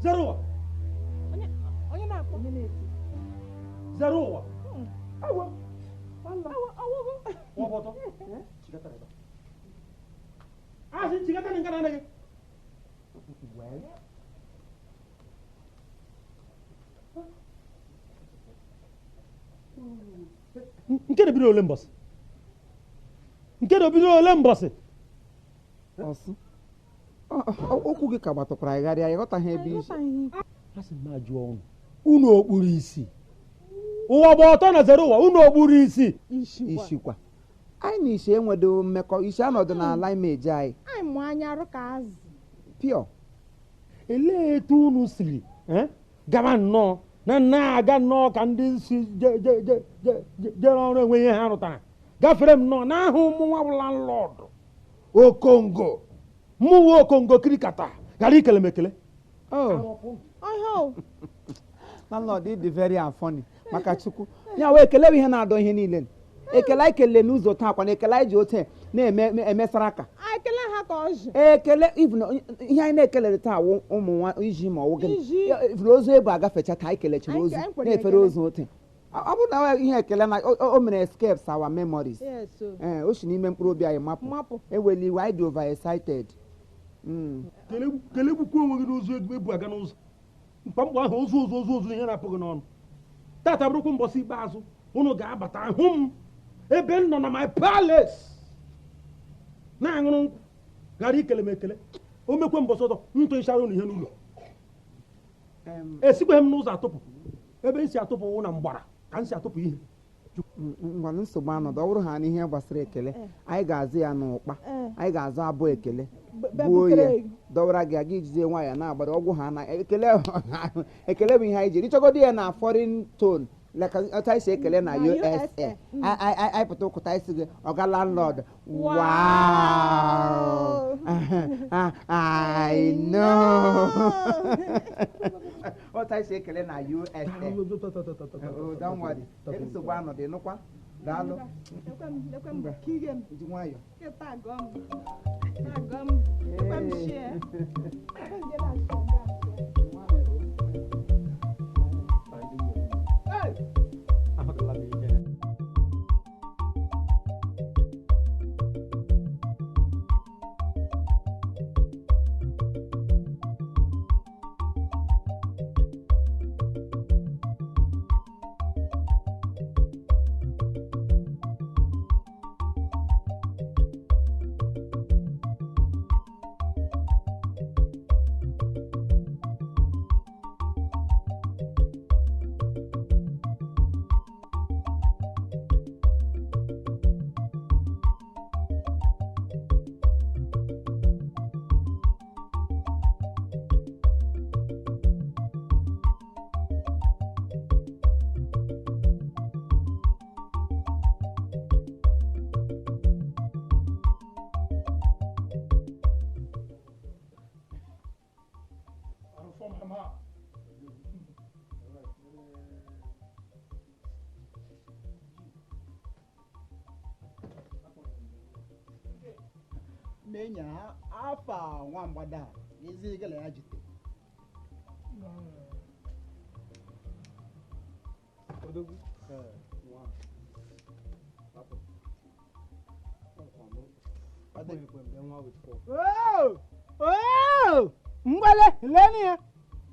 Zero. Zero. Awo. Awo. Ah, si chigata ni ngana nage. Well. Nke de bido ole mbọsị? Nke de bido ole mbọsị? Ọsụ. Okwu gị ka gbatụkwara ịgharịa, ịghọtaghị ebe isi. Asị m ajụọ unu. Unu okpuru isi. Ụwa gba ọtọ na zero ụwa, unu okpuru isi. Ishikwa. Anyị na isi enwedo mmekọ, isi anọdụ n'ala imeji anyị. Anyị mụ anya arụ ka azụ. Pịọ. Elee etu unu siri gaba nnọọ na na-aga nnọọ ka ndị si jere ọrụ enwe ihe ha rụtara. Gafere m nnọọ n'ahụ mụnwa bụ landlord Okongo. Mụnwa Okongo kirikata gara ikele m ekele. Oh. Landlord dị very funny maka Chukwu. Ya wee ekele bụ ihe na-adọ ihe niile. Ekele anyị kelele n'ụzọ taa kwa na ekele anyị ji ote na-eme emesara aka. Ekele ha ka ọ ji. Ekele even ihe anyị na-ekelere taa wụ ụmụ nwa iji ma ọ wụ gịnị. Ifuru ozu ebu agafecha taa anyị kelechara ozu na-efere ozu ote. Ọ bụrụ na ihe ekele na o mere escapes our memories. Ee, o si n'ime mkpụrụ obi anyị mapụ. Eweli iwe anyị dị over excited. Kelegbukwa onwe gị n'ozu ebu aga n'ụzọ. Mkpamkpa ahụ ozu ozu ozu ozu ihe na-apụ gị n'ọnụ. Tata bụrụkwa mbọsị ikpeazụ unu ga-abata hụ m ebe m nọ na my palace na-aṅụrụ nkwụ gara ikele m ekele. O mekwe mbọsị ọzọ ntụ ịchara unu ihe n'ụlọ. Esikweghị m n'ụzọ atụpụ. Ebe m si atụpụ wụ na mgbara ka m si atụpụ ihe. Ngwanụ nsogbu anọdụ ọ bụrụ ha n'ihe gbasara ekele anyị ga-azụ ya n'ụkpa, anyị ga-azụ abụ ekele buo ya dọwara gị aga ijizie nwaanyị na-agbara ọgwụ ha na ekele. Ekele bụ ihe anyị jiri ịchọgodo ya na foreign tone like otu anyị si ekele na USA. Anyị pụta ụkụta isi gị ọga landlord, wow, I know. Otu anyị si ekele na USA. Don't worry, nsogbu anọdụ ịnụkwa. Daalụ. Ji nwayọọ. Menya afa nwa mgbada ezi gele ya jite. Odogwu. Oh! Mgbale leni ya.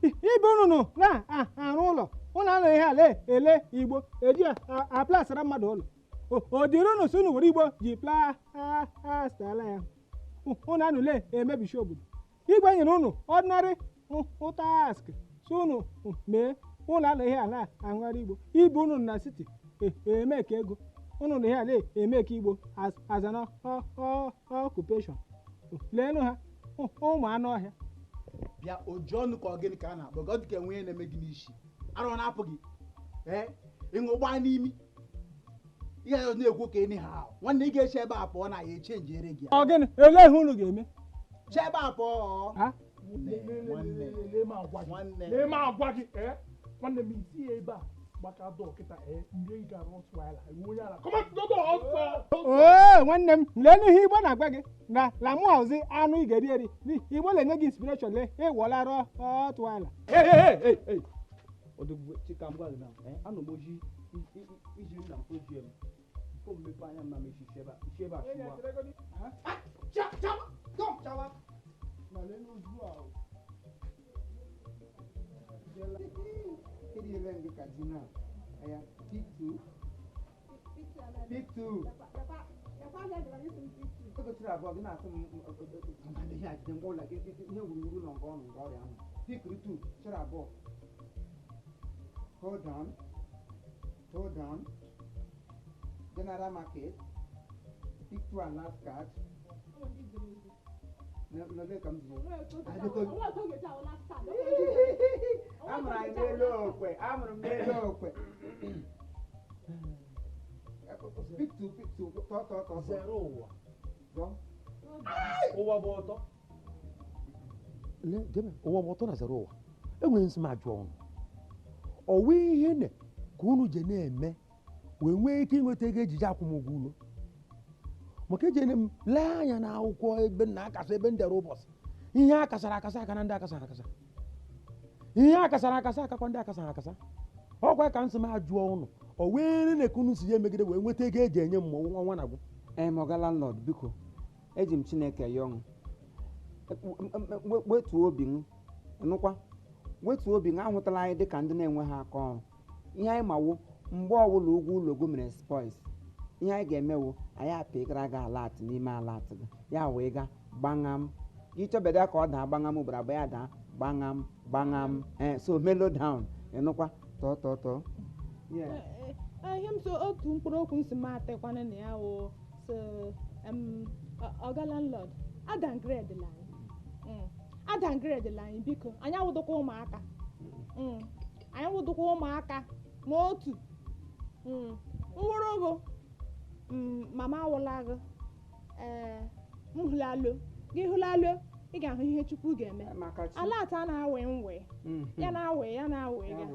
Ibe unu na arụ ụlọ. Unu anọ ihe ala ele igbo eji aplasara mmadụ ụlọ. O dịrị unu si unu were igbo ji plastala ya. Unu anụle emebishi obodo. Igwe nyere unu ordinary task si unu mee unu anọ ihe ala aṅụgharị igbo. Ibe unu na siti eme ka ego. Unu na ihe ala eme ka igbo as an occupation. Leenụ ha ụmụ anụ ọhịa. Bịa oju ọnụ ka ọ gịnị ka a na-akpọ gị ọ dị ka enwe ihe na-eme gị n'isi. Arụ na-apụ gị. Ee, ịṅụ gbaa n'imi. Ihe na-ekwu ka enyi ha nwanne ị ga-eche ebe a pụọ na ya echenjiere gị. Ọ gịnị elee ihe unu ga-eme? Chebe a pụọ. Ha? Nwanne. Lee ma agwa gị nwanne m isi ya ebe a gbaka dọkịta nri ga Rottweiler iwu onye ara kọma dọdọ ọsọ. Oo nwanne m lee n'ihe Igbo na-agwa gị na la mụ ọzi anụ ị ga-eri eri Igbo na-enye gị inspiration lee ịwọla Rottweiler. Odogwu Chika m gwa gị na anọ m oji iji nna m ojii m mfo mmepe anya m na mechi isi ebe a chụwa. Chawa. Eriela m gị ka ji na aya pick two. Pick two. Ogochiri abụọ gị na-asị m ihe ajide ngwa ụlọ gị ihe wuruwuru nọ nke ọnụ nke ọrịa ahụ. Pickiri two, chịrị abụọ. Hold on. Hold on. General market. Pick two and last card. N'ole ka m zuru? Amụrụ anyị n'elu okwe. Amụrụ m n'elu okwe. Pick two, pick two. Tọ tọ tọ. Zere ụwa. Zọ. Ụwa bụ ọtọ. Lee, gebe, ụwa bụ ọtọ na zere ụwa. Enwere nsị m ajụ ọnụ. Ọwa ihe ne ka unu je na-eme wee nwee ike inweta ego ejije akwụmụgwọ ụlọ. Maka ejene m lee anya n'akwụkwọ ebe na akasa ebe m dere ụbọchị. Ihe a kasara akasa aka na ndị akasara akasa. Ihe a kasara akasa akakwa ndị akasara akasa. Ọkwa ka nsị m ajụọ ụnụ. Ọ wee ne ka unu si ya emegide wee nweta ego eji enye m ma ọnwa na-agwụ. Ee, ma ọga landlord biko eji m Chineke ya ọṅụ. Wetuo obi m nụkwa wetuo obi m ahụtala anyị dịka ndị na-enweghị aka ọrụ. Ihe anyị mawo mgbe ọbụla ụgwọ ụlọ gị mere spoils ihe anyị ga-emewo anyị apịgara gị alat n'ime alat gị ya wee ga gbaṅam gị chọbeda ka ọ daa gbaṅam ugboro abụọ ya daa gbaṅam gbaṅam ee so mellow down ịnụkwa tọọ tọọ tọọ. Ihe m so otu mkpụrụ okwu nsi m atịkwana na ya wụ so ọga landlord adangrade anyị. Adangrade anyị biko anyị awụdụkwa ụmụaka. Anyị awụdụkwa ụmụaka ma otu nwụrụ bụ mama awụla gị ee m hụlalụ gị hụlalụ ị ga-ahụ ihe Chukwu ga-eme. Ala ata na-awe nwe ya na-awe ya na-awe ga.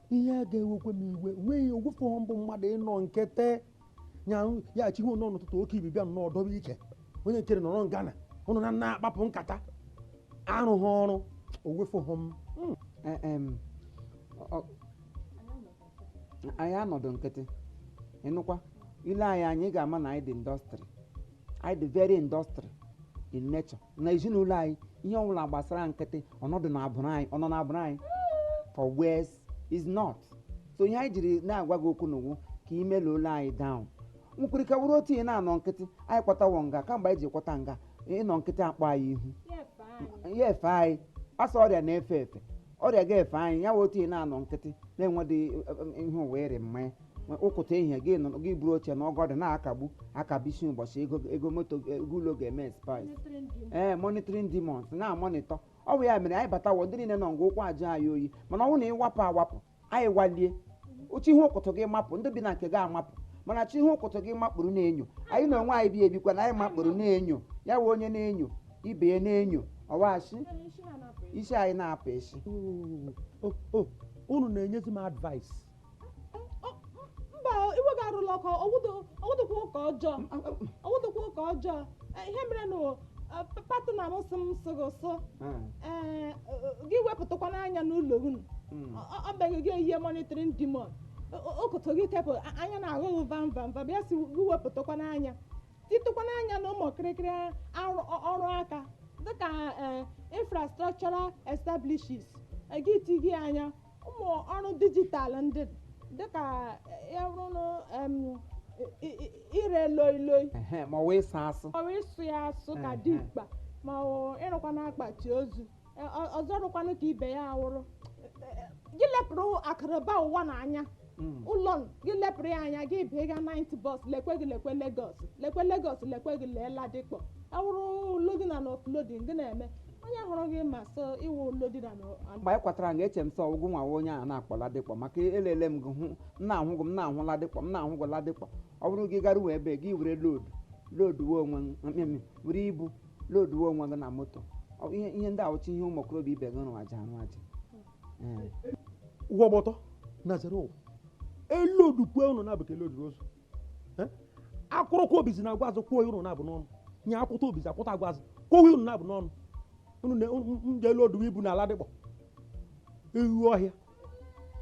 Ihe a ga-ewekwe m iwe nweghị ogwụfọ mbụ mmadụ ịnọ nkete ya chi nọ n'ụtụtụ oke ibi bịa nnọọ dọba ike onye nkere nọrọ ngana ụnụ na na-akpapụ nkata arụghị ọrụ owefụghị m. Anyị anọdụ nkịtị ịnụkwa ile anyị anyị ga-ama na anyị dị indọstrị anyị dị very indọstrị in nature na ezinụlọ anyị ihe ọbụla gbasara nkịtị ọnọdụ na abụrụ anyị ọnọ na abụrụ anyị for worse is not. So ihe anyị jiri na-agwa gị okwu n'ụwụ ka ime ụlọ anyị down nkwurịka wụrụ otu ị na-anọ nkịtị anyị kwatawo nga kamgbe anyị ji kwata nga ịnọ nkịtị akpọ anyị ihu ya efe anyị asa ọrịa na-efe efe ọrịa ga-efe anyị ya wụ otu ị na-anọ nkịtị na-enwedị ihe ụwa ịrị mmanya ụkwụta ehihie gị nọ gị buru oche na ọgọdụ na-akagbu akabisi ụbọchị ego moto ego ụlọ ga-eme spice ee monitoring demons na-amonitọ ọ bụ ya mere anyị batawo ndị niile nọ nga ụkwụ ajụ anyị oyi mana ọ bụrụ na ịwapụ awapụ anyị walie oche ihe ụkụtụ gị mapụ ndị bi na nke gị amapụ mana chi ihe ụkụtụ gị makpụrụ na-enyo anyị na onwe anyị bi ebikwa na anyị makpụrụ na-enyo ya wụ onye na-enyo ibe ya na-enyo ọwashi isi anyị na-apụ isi. Unu na-enyezi m advice. Mba iwe gị arụla ọkụ ọwụdụkwa ụka ọjọọ ọwụdụkwa ụka ọjọọ ihe mere na patna m sị m sị gị sụ ee gị wepụtakwa n'anya n'ụlọ unu ọ beghị gị eyie monitoring demon okoto gị tepụ anya na-aghụghụ vam vam vam ya si gị wepụtakwa n'anya titụkwa n'anya na ụmụ kịrịkịrị ọrụ aka dịka infrastructural establishes gị tigị anya ụmụ ọrụ dijitalụ ndị dịka ya bụrụ ire loi loi ma ọ wee sa asụ ọ wee sụ ya asụ ka dimkpa ma ọ ịrụkwa n'akpati ozu ọzọ rụkwanụ ka ibe ya awụrụ gị lepụrụ akụrụba ụwa n'anya ụlọ gị lepụrụ ya anya gị bee ga 90 bus lekwe gị lekwe Lagos lekwe Lagos lekwe gị lee Ladipo awụrụ loading and offloading gị na-eme onye hụrụ gị ma sọ iwu loading and mgbe anyị kwatara nga eche m sọ ọgwụgwụ nwa onye a na-akpọ Ladipo maka elele m gị hụ m na-ahụ gị m na-ahụ Ladipo m na-ahụ gị Ladipo ọ bụrụ gị gara uwe ebe gị were load Loduwe onwe gị, were ibu loduwe onwe gị na moto. Ihe ndị awụcha ihe ụmụ okorobịa ibe gị rụwaja arụwaja. Ụgwọ gbọtọ na zere ụwa elodukwe ụnụ na bekee loduru ozu akwụrụkwa obizi na agwazụ kwuo ụnụ na-abụ n'ọnụ nye akwụta obizi akwụta agwazụ kwuo ụnụ na-abụ n'ọnụ ụnụ na eloduwe ibu n'ala dịkpọ ewu ọhịa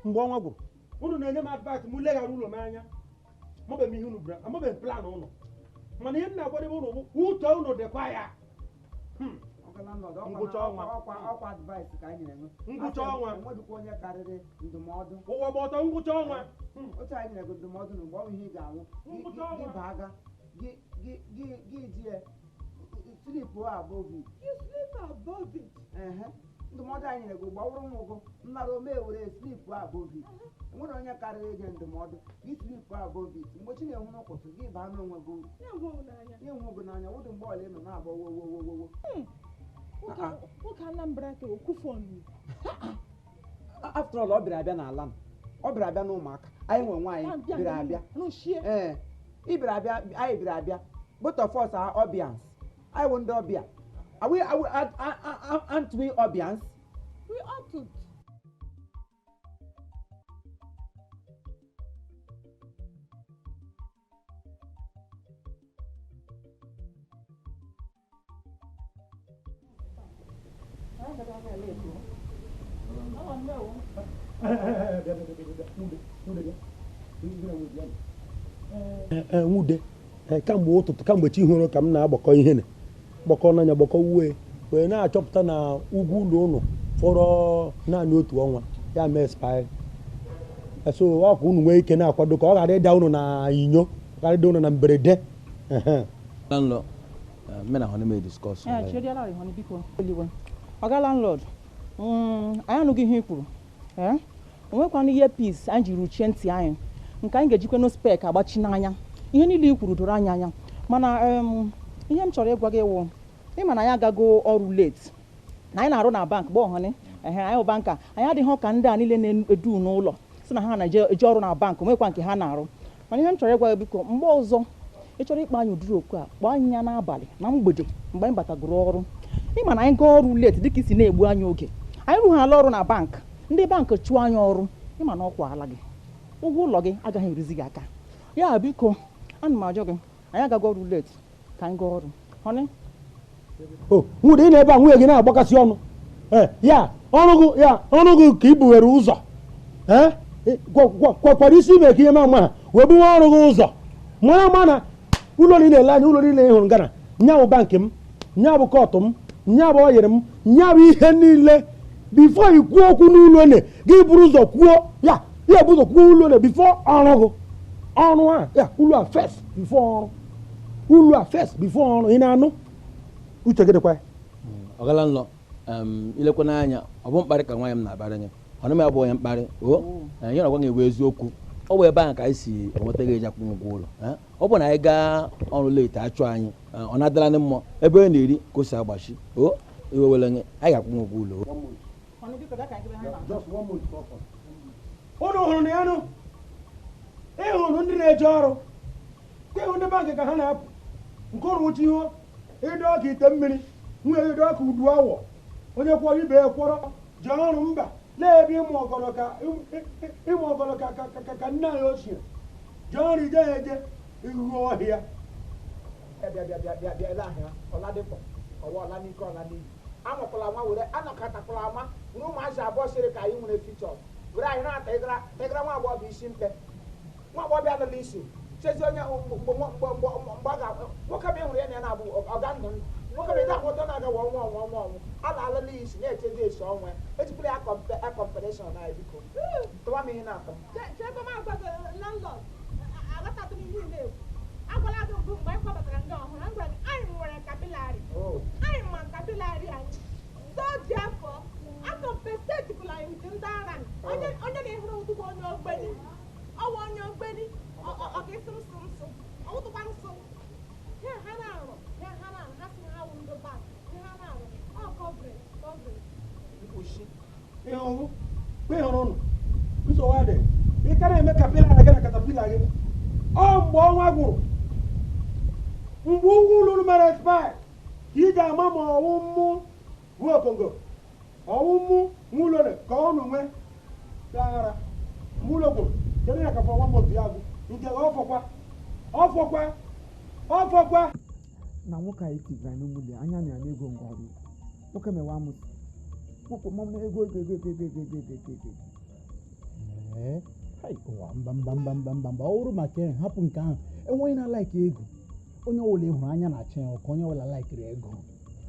mgbe ọnwa gwụrụ ụnụ na-enye m advice m leghara ụlọ m anya amabeghị m ihe ụnụ bụrụ amabeghị m plan ụnụ mana ihe m na-agwadebe ụnụ bụ uche ụnụ dịkwa ya. Ngwụcha ọnwa ngwụcha ọnwa ụwa gba ọtọ ngwụcha ọnwa otu anyị nyere gị ndụmọdụ na mgbe ọ bụ ihe ị ga-anwụ gị baa aga gị ji ya sleep above it. You sleep above it. Ndụmọdụ anyị nyere gị mgbe ọ bụrụ nwa ụgụ nnara ome were sleep above it. Enwere onye karịrị inye ndụmọdụ gị sleep above it. Mgbe chi na-enwu n'ụkwụtụ gị baa n'onwe gị uru ya enwe gị n'anya wụdụ mgbe ọla ị nọ na-agba wowowowowo. Nwoke Anambra ka okwufọnụ. After all, ọ bịara abịa n'ala m, ọ bịara abịa n'ụmụaka anyị nwe nwaanyị bịara abịa. Ee, ị bịara abịa, anyị bịara abịa. Both of us are Obians. Anyị wụ ndị ọbịa. Are we, aren't we Obians? We ought to. Nwude kamgbe ụtụtụ kamgbe chi hụrụ ka m na-agbakọ ihe na gbakọ n'anya gbakọ uwe wee na-achọpụta na ụgwọ ụlọ ụnụ fọrọ naanị otu ọnwa ya mee spil so ọ ka unu nwee ike na-akwado ka ọ ghara ịda ụnụ na inyo ghara ịda ụnụ na mberede. Ọga landlord, anyị anụghị ihe i kwuru. O nwekwana ihe peace anyị jiri ruchie ntị anyị nke anyị ga-ejikwa no spek agbachi n'anya. Ihe niile i kwuru doro anyị anya mana ihe m chọrọ ịgwa gị wụ ịma na anyị agago ọrụ late na anyị na-arụ na bank gba ọhụrụ ehe anyị bụ banka anyị adịghị ka ndị a niile na-edu n'ụlọ si na ha na-eje ọrụ na bank nwekwa nke ha na-arụ. Mana ihe m chọrọ ịgwa gị biko mgbe ọzọ ị chọrọ ịkpa anyị ụdịrị okwu a kpọọ anyị ya n'abalị na mgbede mgbe anyị batagoro ọrụ. Ịma na anyị gaa ọrụ late dịka isi na-egbu anyị oge anyị rụghala ọrụ na bank ndị bank chụọ anyị ọrụ ịma na ọkwa ala gị ụgwọ ụlọ gị agaghị eruzi gị aka. Ya biko ana m ajọ gị anyị agaghị ọrụ late ka anyị gaa ọrụ. Honey? O nwude ị na-ebe a nwunye gị na-agbakasị ọnụ ya ọrụ gị ya ọrụ gị ka i bughere ụzọ kwakwara isi ime ka ihe ma ama ha wee buwe ọrụ gị ụzọ mara ma na ụlọ niile ele anya ụlọ niile ị hụrụ gana nya bụ bankị m nya bụ kọtụ m nya bụ oyiri m nya bụ ihe niile bifo i kwuo okwu n'ụlọ ne gị buru ụzọ kwuo ya ya bụ ụzọ kwuo ụlọ ne bifo ọrụ gị ọrụ a ya ụlọ a first bifo ọrụ ụlọ a first bifo ọrụ ị na-anụ uche gị dịkwa ya. Ọgala nlọ ilekwa n'anya ọ bụ mkparị ka nwaanyị m na-akparị gị ọnụ m abụọ ya mkparị o ihe na-agwa gị bụ eziokwu. Ọ bụ ebe ahụ ka anyị si enweta gị eji akwụ ụgwọ ụlọ. Ọ bụ na anyị gaa ọrụ late achụ anyị ọ na-adara ndị mmụọ ebe ọ na-eri ka o si agbachi o iwewere gị anyị ga-akwụ ụgwọ ụlọ. Ụnụ hụrụ na ya nụ ịhụrụ ndị na-eje ọrụ ka ịhụ ndị bankị ka ha na-apụ nke ụrụ uche ihu ịdọ ọka ite mmiri nwunye ịdọ ọka udu awọ onye kwọrọ ibe ya kwọrọ jee ọrụ mba na-ebe ịmụ ọgọlọ ka nne anyị ochie jee ọrụ ije ya eje ihu ọhịa. Anwakwala nwa were anọkọtakwala ama were ụmụazị abụọ sịrị ka anyị nwere fichọs were anyị na-ata ịgara nwa agbọghọ isi mkpe nwa agbọghọ alụla isi chezi onye mgbe nwoke bụ ịhụrụ ya na ya na-abụ ọga ndụ nwoke bụ ịda akwụkwọ na-aga ọnwụ ọnwụ ọnwụ ọnwụ a na-alụla isi na-echezi esi ọnwa ejikwala ya kọmpareshọn anyị biko tụwa m ihe na-atọ agwala gị mbụ mgbe anyị kwabatara ndị ọhụrụ a gwara gị anyị nwere kapịlarị anyị ma kapịlarị anyị so ji afọ akọmpensetikwala anyị nke ndị ara onye na-ehụrụ ụtụkwa onye ogbeni ọwa onye ogbeni ọ ga-esi nsụ nsụ ọwụtụkwa nsụ ihe ha na-arụ ihe ha na-arụ ha sị ha wụ ndị bank ihe ha na-arụ ọ kọvret kọvret mkpuchi ịhụhụ ịhụrụ ụnụ nsogbu adịghị ị ka na-eme kapịlarị gị na katapila gị ọ mgbe ọnwa gwụrụ Mgbe ụgwọ ụlọ unu mere expire ka ị ga-ama ma ọwụ mmụ ruo okongo ọwụ mmụ nwa ụlọ ka ọ nụ nwee aghara mgbe ụlọ gwụrụ kedu ya ka fọ nwa mọtụ ya agwụ nke ọfọkwa ọfọkwa ọfọkwa na nwoke a itigara n'ụmụlụ anya na ya n'ego nga ọrụ nwoke mewa amụsị nwoke mmanụ ego ego ego ego ego ego ego ego ego. Ee, ụwa mba mba mba mba mba mba ọ bụrụ maka ya hapụ nke ahụ enweghị na-alaiki ego onye ọbụla ị hụrụ anya na-achị ya ọkụ onye ọbụla laikiri ego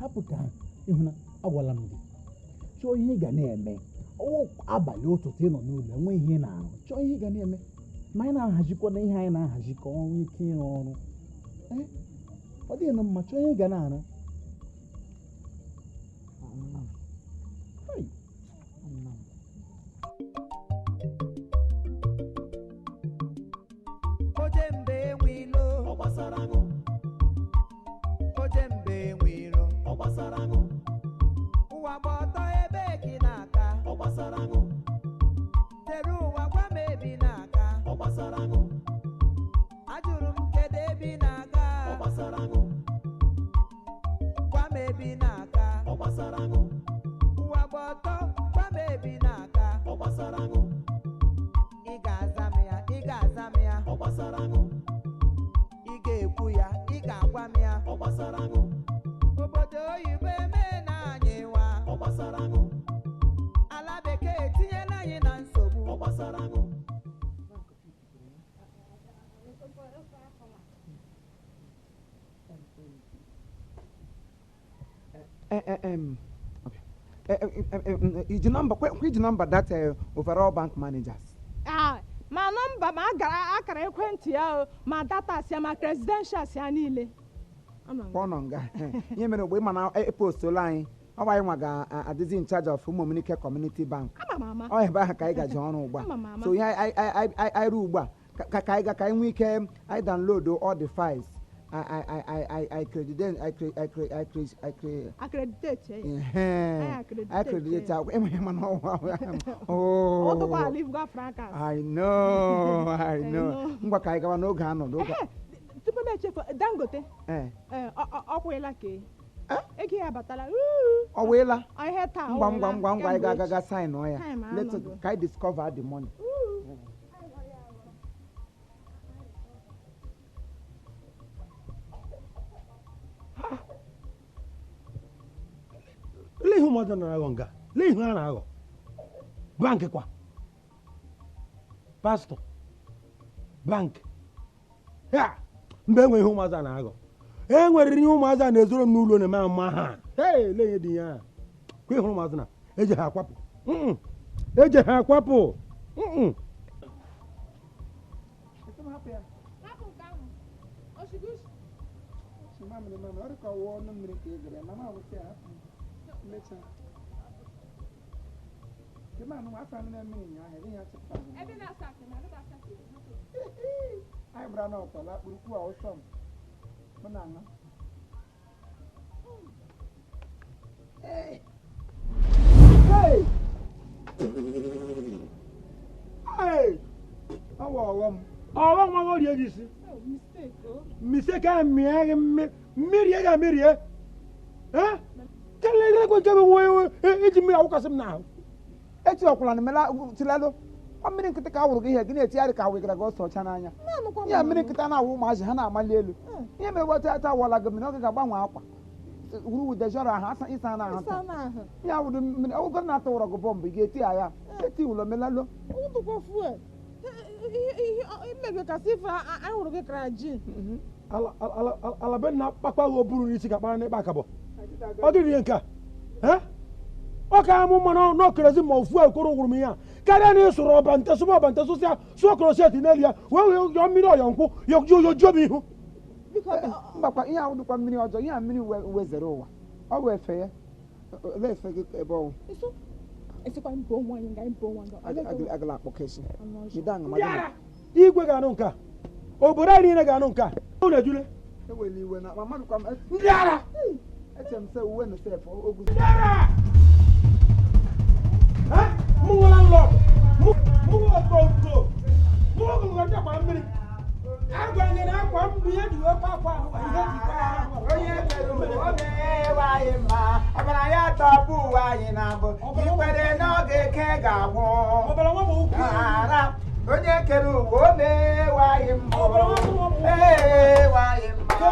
hapụ ka ịhụna agwala m gị chọọ ihe ị ga na-eme ọwụ abalị ụtụtụ ị nọ n'ụlọ enwe ihe ị na-arụ chọọ ihe ị ga na-eme ma anyị na-ahazikwa na ihe anyị na-ahazi ka ọ nwee ike ịrụ ọrụ. Ee, ọ dịghị na mma chọọ ihe ị ga na-arụ. Iji nọmba iji nọmba that overall bank managers. Ma nọmba ma akara ekwentị ya ma data ya ma credentials ya niile. Kpọnọ nga ihe mere mgbe ị ma na epostola anyị ọ bụ anyị nwa ga-adịzi in charge of Ụmụomenike Community Bank. Ọ ebe ahụ ka anyị gaji ọrụ ugbu a. So ihe anyị ruo ugbu a ka anyị ga ka anyị nwee ike anyị download all the files. Accreditate. Accreditate. Oh, I know, I know. Ngwa ka anyị gawa n'oge anọ n'oge. Tupu m echefu Dangote. Ọ kwụla ka ego ya abatala. Ọ wụla? Ngwa ngwa ngwa ngwa anyị ga-agaga sign ọ ya. Let's ka anyị discover the money. Lee ihe ụmụazị na-aghọ nga lee ihe ha na-aghọ bankị kwa pastọ bankị ya mgbe enwe ihe ụmụazị na-aghọ e nwere ihe ụmụazị a na-ezoro m n'ụlọ na-eme ama ha ee lee ihe dị ya kwa ịhụrụ ụmụazị na eje ha akwapụ eje ha akwapụ. Anyị gbara n'ọtọ lakpụrụkwu a ọsọ m mụ na aṅa. Ọ wụ ọghọm. Ọghọm nwa orie gị isi. Mistake a mịa gị mmiri ga mmiri. Iji mmiri awụkasị m n'ahụ. Etiọkwala na mela tilalụ ọ mmiri nkịtị ka awụrụ gị ihe gị na-etigharị ka awụgara gị ọsọ ọcha n'anya. Ihe mmiri nkịtị na-awụ ụmụazị ha na-amali elu. Ihe mere gbata ata awụọla gị mmiri oge ga-agbanwe akwa wuru wudejọrọ ahụ ịsa na ahụ. Ihe awụrụ mmiri ọgụgụ na-atụwụrọ gị bọmbụ ị ga-eti ya ya eti ụlọ melalụ. Ala be nna kpakpa gị oburu n'isi ka kpara n'ịkpa akabọ. Ọ dịrị ihe nke a ọ ka amụ mmanụ n'okerezi ma ofu ekoro gwụrụ m ihe a karịa na ịsụrụ ọbante sụba ọbante sụsịa sụọ kroseti n'elu ya wee wee yọọ mmiri ọyọ nkwụ yojuo m ihu. Mbakwa ihe ahụ dịkwa mmiri ọjọọ ihe a mmiri wezere ụwa ọ bụ efe ya olee efe gị ebe ọwụ agala akpọkesi igwe ga-anụ nke a obodo anyị niile ga-anụ nke a unu ejule ewela iwe na mmadụ kwa ndị ara eche m sị uwe na sef ogu ndị ara mụ nwere landlord mụ nwere okonko mụ nwere ndị akwara mmiri. Agwa na akwa m ihe ji wee kwa akwa ahụ ihe ji kwa ahụ. Onye mere o mewe anyị mma, ọbara ya tọpụ ụwa anyị na mbụ, ikwere n'oge eke ga-agwụ. Ara, onye kere ụwa o mewe anyị mma, mewe anyị mma,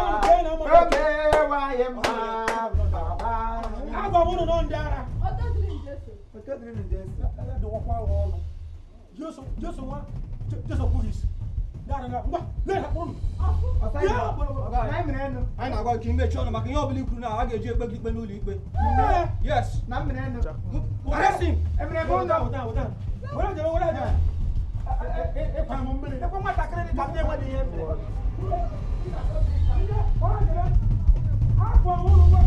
o mewe anyị mma, baba. Agwa m ụnụ nọ ndị ara. Jesu nwa Jesu kwuru isi. Anyị na-agwa gị ka imechi ọnụ maka ihe ọbụla i kwuru na a ga-eji ekpe gị ikpe n'ụlọ ikpe. Yes. Arrest him. Akwa m ụnụ.